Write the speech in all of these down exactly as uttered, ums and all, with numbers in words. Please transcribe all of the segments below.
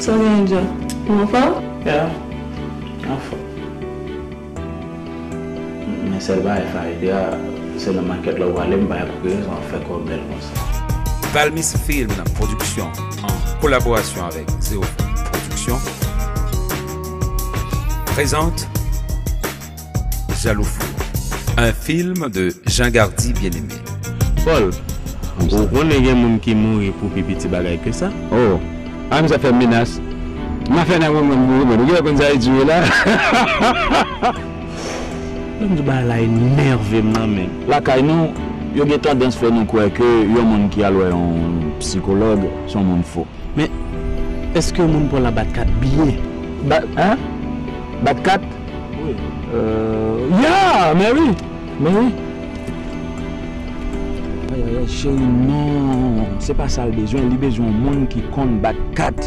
Sa w genyen, Dja? Ou anfòm? Ya, anfòm. Men sèl bagay, Faride a, se nan makèt la w prale, m pa gen rezon ap fè kò bèl konsa. Valmis Film Production, en collaboration avec Zéro Production, présente Jaloux Fou, un film de Jean Gardy Bien-Aimé. Paul, ou konnen gen moun ki mouri pou pi piti bagay ke sa? Oh, a, misye fè menas. M a fè nan moun mouri, men ou gen konn sa e dure la. Lè m di bagay la enève m nan men. Lakay nou, yo gen tandans fè nou kwè ke yon moun ki al wè yon sikològ, se yon moun fou. Men, èske moun pa w la bat kat byen? Bat, hein? Bat kat? Wi. Euh, ya, men wi. Men wi. Ay, ay, ay, cheri, non. Se pa sa l bezwen. Li bezwen yon moun ki konn bat kat.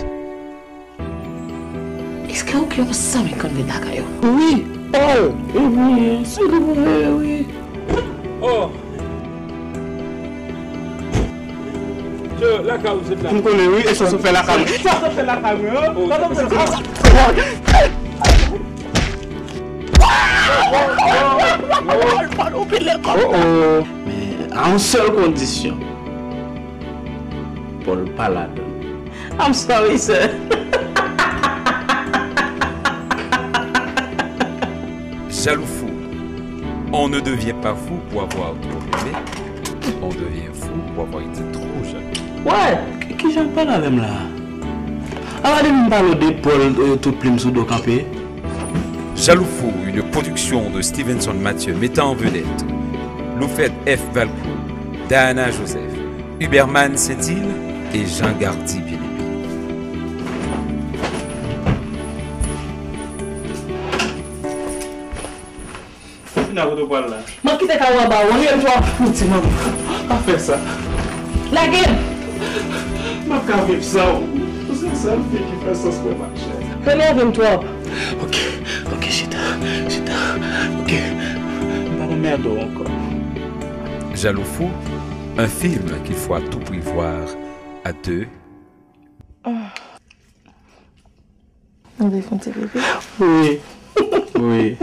Èske ou gen yon zanmi k konn vin lakay ou? Wi. Oh, e wi, se li pou mwen, wi. Oh. Yo, lakay ou, se la. M konnen, wi, e sa w fè lakay mwen. Sa w fè lakay mwen, hein? Oh, sa w fè lakay mwen. Oh, oh. Men a yon sèl kondisyon. Paul pa ladan. I'm sorry, sir. Jaloux Fou. On ne devient pas fou pour avoir trop aimé. On devient fou pour avoir été trop jaloux. Wè, ki, ki jan w pale avè m la? Ala depi m pale w de Paul, euh, tout plim sou do kanpe. Jaloux Fou, une production de Stevenson Mathieu, mettant en vedette Loufette F. Valcourt, Diana Joseph, Huberman Saint-Ile et Jean Gardy Bien-Aimé. Tina, kote w pral la? M ap kite kay ou anba, ou antre m twò. Piti manman, pa fè sa. Lage m! M ap ka viv san ou. Ou se sèl fi ki fè sans mwen, machè. Enève m twòp. Ok, ok, chita, chita. Ok. M pa anmède w ankò. Jaloux Fou, un film qu'il faut à tout prix voir à deux. Ou vle fè yon ti pipi? Wi. Wi.